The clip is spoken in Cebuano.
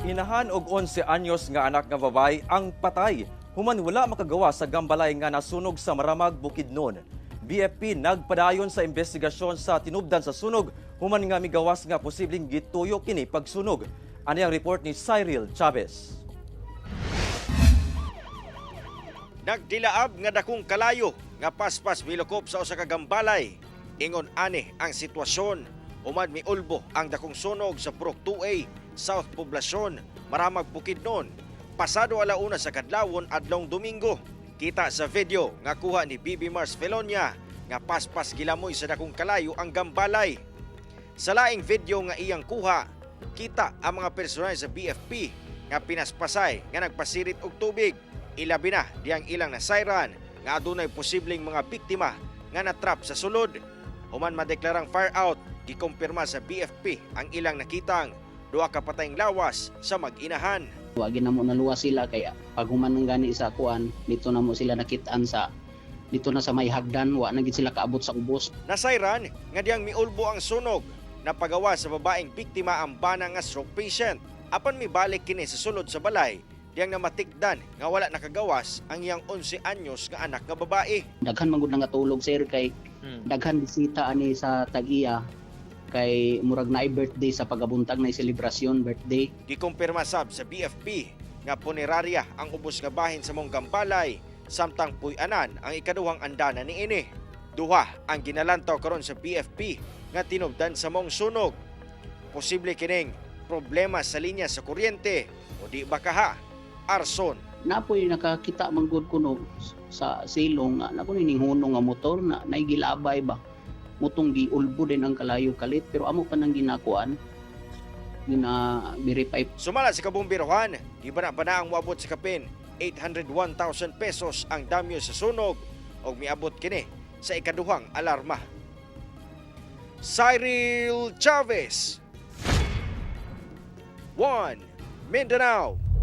Inahan og 11 anyos nga anak nga babae ang patay human wala makagawa sa gambalay nga nasunog sa Maramag, Bukidnon. BFP nagpadayon sa investigasyon sa tinubdan sa sunog human nga migawas nga posibleng gituyo kini pagsunog. Ani ang report ni Cyril Chavez. Nagdilaab nga dakong kalayo nga paspas milukop sa usa ka gambalay. Ingon ani ang sitwasyon human miulbo ang dakong sunog sa Purok 2A, South Poblacion, Maramag, Bukidnon. Pasado 1:00 sa kadlawon adlong Domingo. Kita sa video nga kuha ni BB Mars Felonia nga paspas gilamoy sa dakong kalayo ang gambalay. Sa laing video nga iyang kuha, kita ang mga personal sa BFP nga pinaspasay nga nagpasirit og tubig. Ilabi na diyang ilang nasayran nga adunay posibleng mga biktima nga natrap sa sulod. Human madeklarang fire out, gikumpirma sa BFP ang ilang nakitang duha ka patayng lawas sa mag-inahan. Wa na mo naluwas sila kay pag human ng gani sa kuan dito na mo sila nakitaan sa dito na sa may hagdan, wa na gid sila kaabot sa ubos. Nasayran nga diyang miulbo ang sunog, napagawa sa babaeng biktima ang bana nga stroke patient. Apan mibalik kini sa sulod sa balay diyang namatikdan nga wala nakagawas ang iyang 11 anyos nga anak nga babae. Daghan man gud nga tulog, sir, kay daghan bisita ani sa tag-iya kay murag naay birthday sa pagabuntag, na selebrasyon birthday. Gikumpirma sab sa BFP nga punerarya ang ubos nga bahin sa mong gambalay samtang puy-anan ang ikaduhang andana niini. Duha ang ginalantaw karon sa BFP nga tinubdan sa mong sunog. Posible kining problema sa linya sa kuryente o di ba kaha arson. Napoy nakakita man gud kuno sa silong nga nako ning hunong nga motor na naigilabay ba mutong giulbo din ang kalayo kalit, pero amo pa nang ginakuan, gina verify. Sumala sa kabumbirohan, gibana-bana ang moabot sa kapin 801,000 pesos ang damyo sa sunog og miabot kini sa ikaduhang alarma. Cyril Chavez, 1 Mindanao.